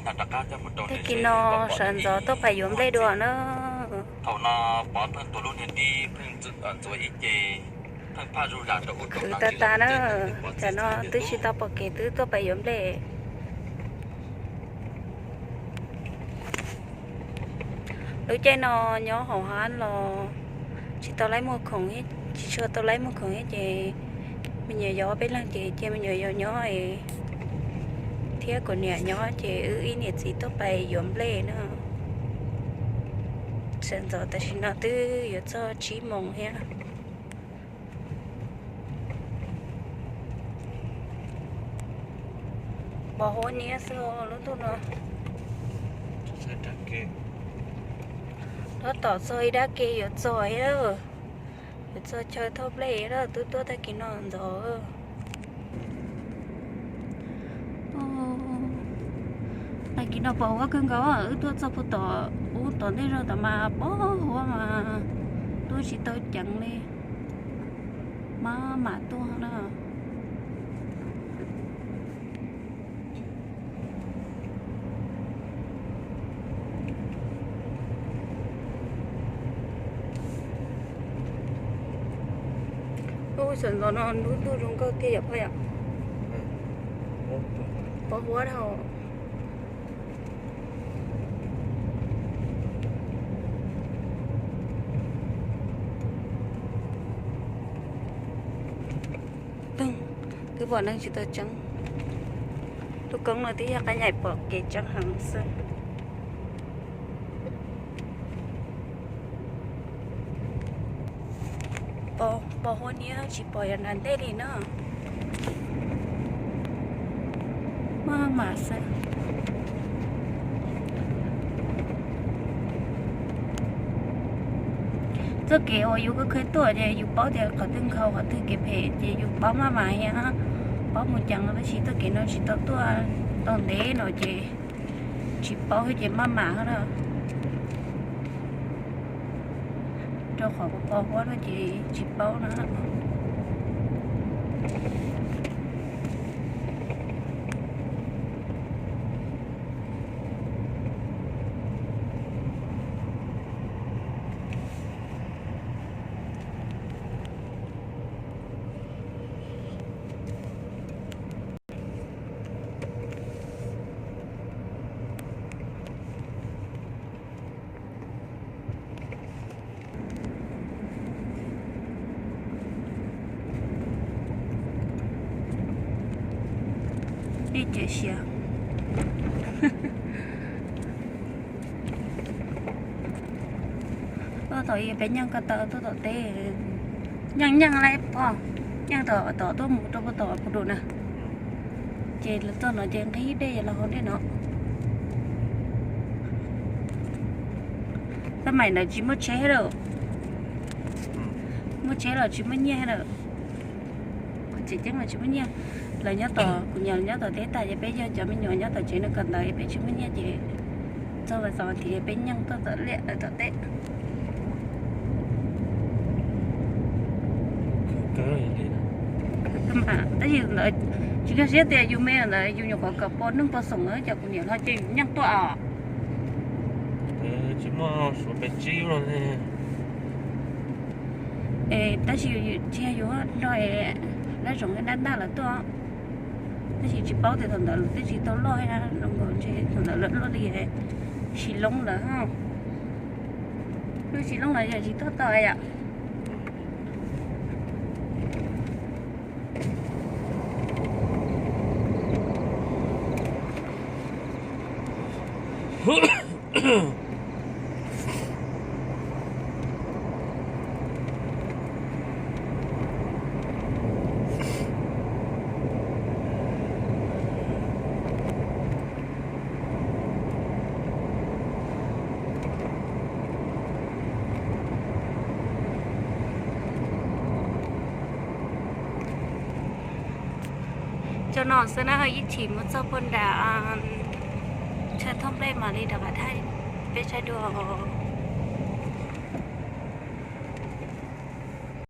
Tag kis no sawv ntxov tuaj pais yuav nplej dua na. Khwv tas tas na, tam no twb tsis tau pom kev twb tuaj pais yuav nplej. Lub caij no nyob hauv hav los tsis tau laib muag khoom, tsis tshua tau laib muag khoom thiab ces me nyuam yaus peb leeg ces cia me nyuam yaus nyob thiab kuv niam nyob ces wb ib niam txiv tuaj pais yuav nplej na. Sawv ntxov tam sim no twb yuav txog tsib moos thiab. Pos huab niab xwb lub ntuj no. Tab tom txog ib dab ke yuav txog thiab, yuav txog chaw thauj nplej thiab, twb tuaj tag kis no ntxov. Tag kis no pos huab kawg nkaus, wb tuaj txog puag tom ub tom ntej zog tom mas pos huab mas tuaj tsis tau ceev li, maj mam tuaj na. Ub, sawv ntxov no lub ntuj zoo nkauj tiag yom pog yom. Pos huab dhau. Twb pom neeg tsis tau tseeb. Lub koob no twb yog qab nyaim pom kev tseeb heev xwb. Pos huab niab tsis pom yav nram ntej li na. Maj mam xwb. Txoj kev uas yus khawb khawb tuaj ces yus paub tias qhov twg nkhaus qhov twg kev phem ces yus paub maj mam thiab, paub mus ceev, tab sis txoj kev no tsis tau tuaj tau ntev no ces tsis paub ces maj mam na. Rau qhov pos huab no ces tsis paub na. Ib ce siav. Tuaj thaum ub peb nyeej ko taw tuaj tom teb, nyeej nyeej lawm pog, nyeej tom tom tuaj mus rau puag tom puag nram na. Ces lawv tuaj no ces nqhis dej los haus dej no. Tab maim ntawd tsis muaj tsheb lawm, muaj tsheb los tsis muaj nyiaj lawm. Kuv tsev ceeb los tsis muaj nyiaj. Lawv nyob tom, kuv niam nyob tom teb tas ces peb yog cov me nyuam nyob tom tsev no kom ntawd es peb tsis muaj nyiaj ces txog vas xaum thiv peb nyeej tuaj tom liaj lawv tom teb. Tab sis ntawd tsis nkag siab tias yus me ntawd yus nyuam qhuav kom pog neej pog xoom na ces kuv niam los ces yus nyeej tuaj os. Tsis muaj suav pes tsib los ne. Tab sis tsis yog yus nrog lab zoov dab ntaj lawv tuaj, tab sis tsis paub tias thaum ntawd lawv twb tsis tau loj, thaum ntawd lawv loj li Xis Loob lawm. Lub Xis Loob lawv yog tsis tuaj tau yom. Cov no xwb na, ib chim mus txog puag nram chaw thauj nplej mam li rov qab thaij peb saib dua.